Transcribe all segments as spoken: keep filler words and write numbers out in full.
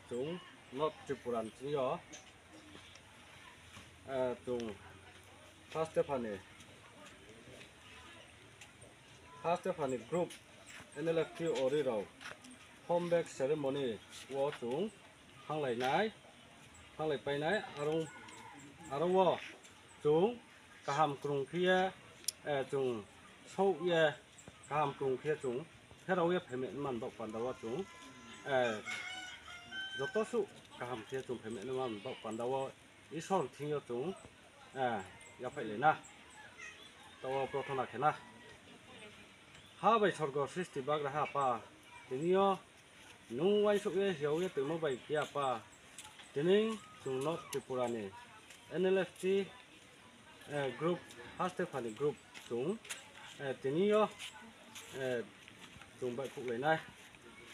Chwng North Tripura ni simi o, eh, chwng first tephani, first tephani group N L F T ori rok home back ceremony o chwng thanglainai, thanglai painai, aro, aro o chwng kaham kwrwng khe, eh, chwng souh ye, kaham kwrwng khe chwng pherao ye phaimani man bok panda o chwng, eh, joto suh kaham khe chwng phaimani man bok panda o Isor thing yo chwng, eh, yaphai lai na. Tao prathana khe na. Ha bai sorgo srishti bagraha Apa, tini yo nwng uansuk ye hiao ye twimo bai khe Apa, tini chwng North Tripura ni N L F T, eh, group, first tephani group chwng, eh, tini yo, eh, chwng bai khuklai nai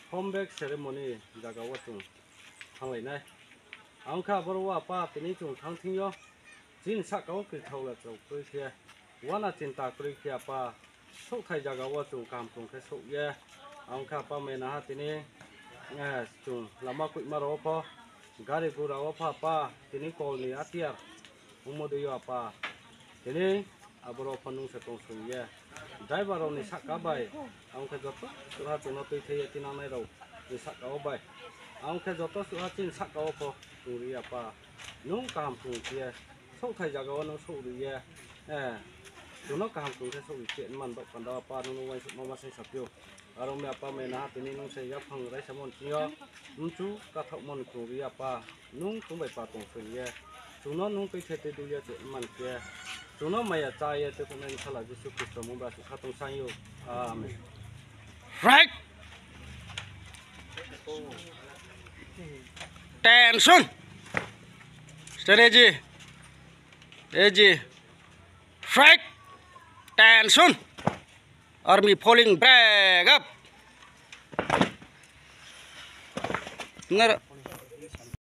home back ceremony jaga o chwng thanglainai. Ang kha aboro o Apa tini chwng thang thing yo chini saka o kwrwi thok le chwng kwrwi khe uana chinta kwrwi khe Apa souhthai jaga o chwng kaham kwrwng khe souh ye. Ang kha Apa mena ha tini, eh, chwng lama kwima rok o pho gari gura o pha Apa tini kol ni atiyar wngmo dwi o Apa tini Aborok pho nwng se tong song ye. Driver rok ni saka bai, ang khe joto suha chwngno twi thai ye tinangnai rok ni saka o bai. Ang khe joto suha chini saka o pho chwng ri ya Apa. Nwng kaham chwng khe ye, souhthai jaga o nwng souh ri ye. Eh, chwngno kaham chwng khe souh ri khe man bak panda o Apa nwng uansuk ma ma sai sapio. Aro me Apa me naha tini nwng se yaphang raisa mon chwng yo. Mchu kathok mon chwng ri Apa. Nwng chwng bai pa tong song ye, chwngno nwng twi khe twi dul ya che man khe, chwngno maya cha ye tei phunai ni sala Jisu Khristo mung ba chwng kha tong sang yo. Amen. Right. Tension. Strategy. A G. Right. Tension. Army falling back up. Nar-